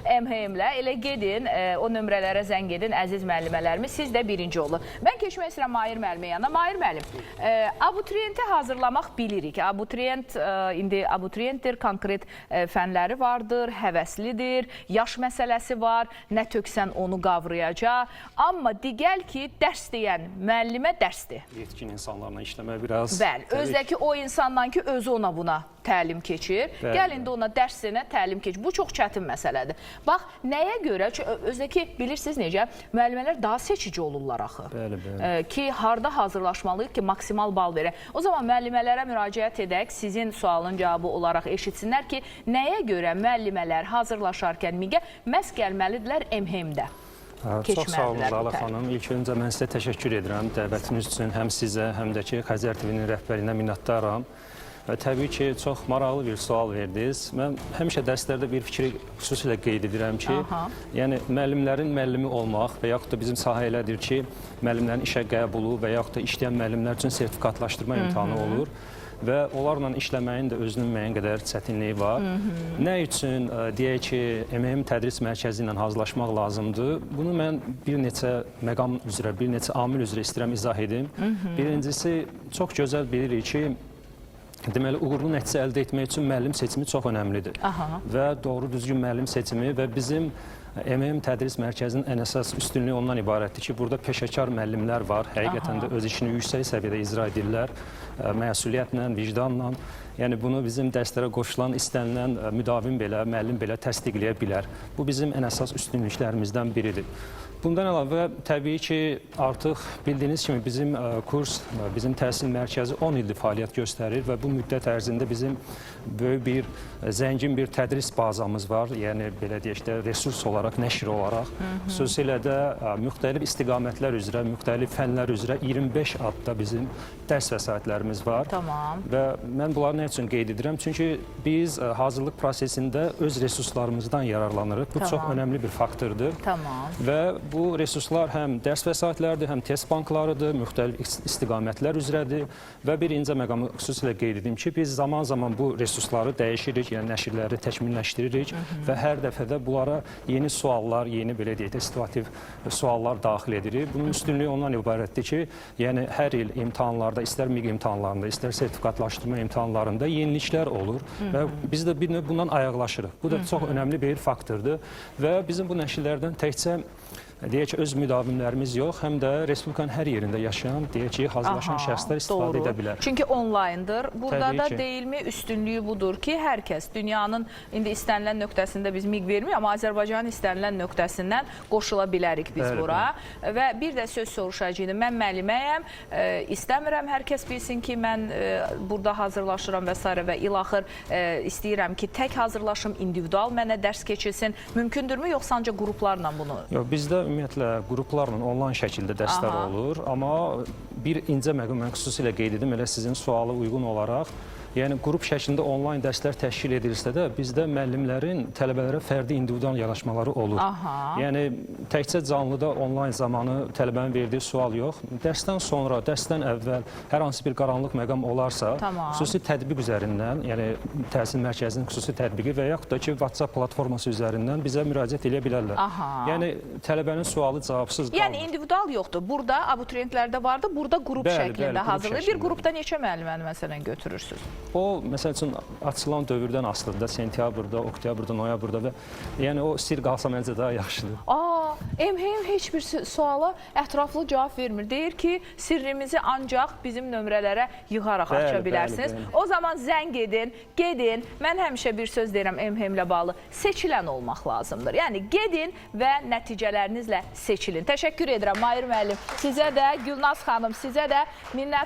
MHM-lə. Elə gedin, o nömrələrə zəng edin əziz müəllimələrimiz. Siz də birinci olun. Mən keçmək istəyirəm Mahir müəllimin yanına. Mahir müəllim, abituriyenti hazırlamaq bilirik. Abituriyent indi abituriyentdir, konkret fənləri vardır, həvəslidir, yaş məsələsi var, nə töksən onu qavrayacaq. Amma digəl ki, dərs deyən müəllimə dərsdir. Yetkin insanlarla işləmək biraz... Bəli, təbii ki, özdəki o insandan ki, özü ona buna təlim keçir. Bəli, Gəl indi ona dərs denə təlim keçir. Bu çox çətin məsələdir. Bax, nəyə görə? Çünki özdəki bilirsiniz necə? Müəllimələr daha seçici olurlar axı. Bəli, bəli. Ki harda hazırlaşmalıyıq ki, maksimal bal verək. O zaman müəllimələrə müraciət edək, sizin sualın cavabı olaraq eşitsinlər ki, nəyə görə müəllimələr hazırlaşarkən MİQ-ə məhz gəlməlidirlər MHM-də? Çox sağ olun keçməlidirlər bu Lalə təlim. xanım. İlk öncə mən sizə təşəkkür edirəm dəvətiniz üçün, həm sizə, həm də ki Xəzər TV-nin rəhbərliyinə minnətdaram. Və təbii ki, çox maraqlı bir sual verdiniz. Mən həmişə dərslərdə bir fikri xüsusilə qeyd edirəm ki, yəni müəllimlərin müəllimi olmaq və yaxud da bizim sahə elədir ki, müəllimlərin işə qəbulu və yaxud da işləyən müəllimlər üçün sertifikatlaşdırma imtahanı olur və onlarla işləməyin də özünün müəyyən qədər çətinliyi var. Nə üçün deyək ki, MM tədris mərkəzi ilə hazırlaşmaq lazımdır? Bunu mən bir neçə məqam üzrə, bir neçə amil üzrə istəyirəm izah edim. Birincisi, çox gözəl bilirik ki, deməli, uğurlu nəticə əldə etmək üçün müəllim seçimi çox önəmlidir. Aha. Və doğru düzgün müəllim seçimi və bizim MM tədris mərkəzinin ən əsas üstünlüyü ondan ibarətdir ki, burada peşəkar müəllimlər var. Həqiqətən də öz işini yüksək səviyyədə icra edirlər. Məsuliyyətlə, vicdanla. Yəni bunu bizim dərslərə qoşulan istənilən müdavim belə, müəllim belə təsdiqləyə bilər. Bu bizim ən əsas üstünlüklərimizdən biridir. Bundan əlavə təbii ki, artıq bildiyiniz kimi bizim kurs, bizim təhsil mərkəzi 10 ildir fəaliyyət göstərir və bu müddət ərzində bizim böyük bir zəngin bir tədris bazamız var. Yəni belə deyək də resurs olaraq, nəşr olaraq, xüsusilə də müxtəlif istiqamətlər üzrə, müxtəlif fənlər üzrə 25 adda bizim dərs vəsaitlərimiz var. Tamam. Və mən bunları nə üçün qeyd edirəm? Çünki biz hazırlıq prosesində öz resurslarımızdan yararlanırıq. Bu çox Tamam. önəmli bir faktordur. Tamam. Və bu resurslar həm dərs vəsaitləridir, həm test banklarıdır, müxtəlif istiqamətlər üzrədir və bir incə məqamı xüsusilə qeyd edim ki, biz zaman-zaman bu resursları dəyişirik, yəni nəşrləri təkmilləşdiririk və hər dəfə də bunlara yeni suallar, yeni belə deyək də situativ suallar daxil edirik. Bunun üstünlüyü ondan ibarətdir ki, yəni hər il imtahanlarda, istər MİQ imtahanlarında, istər sertifikatlaşdırma imtahanlarında yeniliklər olur və biz də bir növ bundan ayaqlaşırıq. Bu da çox önəmli bir faktordur və bizim bu nəşrlərdən təkcə deyək ki, öz müdavimlərimiz yox, həm də Respublikanın hər yerində yaşayan, deyək ki, hazırlaşan Aha, şəxslər istifadə doğru. edə bilər. Çünki onlayndır. Burada Təbii da ki. deyilmi üstünlüyü budur ki, hər kəs dünyanın indi istənilən nöqtəsində biz MİQ vermirik, amma Azərbaycanın istənilən nöqtəsindən qoşula bilərik biz Bəli, bura. Və bir də söz soruşacağım. Mən müəlliməyəm, istəmirəm hər kəs bilsin ki, mən burada hazırlaşıram və sairə və ilaxır istəyirəm ki, tək hazırlaşım, individual mənə dərs keçilsin. Mümkündürmü yoxsa ancaq qruplarla bunu? Yox, bizdə ümumiyyətlə qruplarla onlayn şəkildə dərslər olur, amma bir incə məqam mən xüsusilə qeyd edim, elə sizin suala uyğun olaraq. Yəni qrup şəklində onlayn dərslər təşkil edilsə də bizdə müəllimlərin tələbələrə fərdi individual yanaşmaları olur. Yəni təkcə canlıda onlayn zamanı tələbənin verdiyi sual yox, dərsdən sonra, dərsdən əvvəl hər hansı bir qaranlıq məqam olarsa, xüsusi tətbiq üzərindən, yəni təhsil mərkəzinin xüsusi tətbiqi və yaxud da ki WhatsApp platforması üzərindən bizə müraciət edə bilərlər. Yəni tələbənin sualı cavabsız qalmır. Yəni individual yoxdur. Burada abituriyentlərdə vardı, burada qrup Bəli, şəklində bəli, qrup hazırlayır. Bir şəklində. qrupda neçə müəlliməni məsələn götürürsüz? O, məsəl üçün, açılan dövrdən asılıdır da, sentyabrda, oktyabrda, noyabrda və yəni o sir qalsa məncə daha yaxşıdır. Aa, MHM heç bir suala ətraflı cavab vermir. Deyir ki, sirrimizi ancaq bizim nömrələrə yığaraq aça bilərsiniz. Bəli, bəli. O zaman zəng edin, gedin. Mən həmişə bir söz deyirəm MHM-lə bağlı. Seçilən olmaq lazımdır. Yəni gedin və nəticələrinizlə seçilin. Təşəkkür edirəm Mahir müəllim. Sizə də, Gülnaz xanım, sizə də minnət.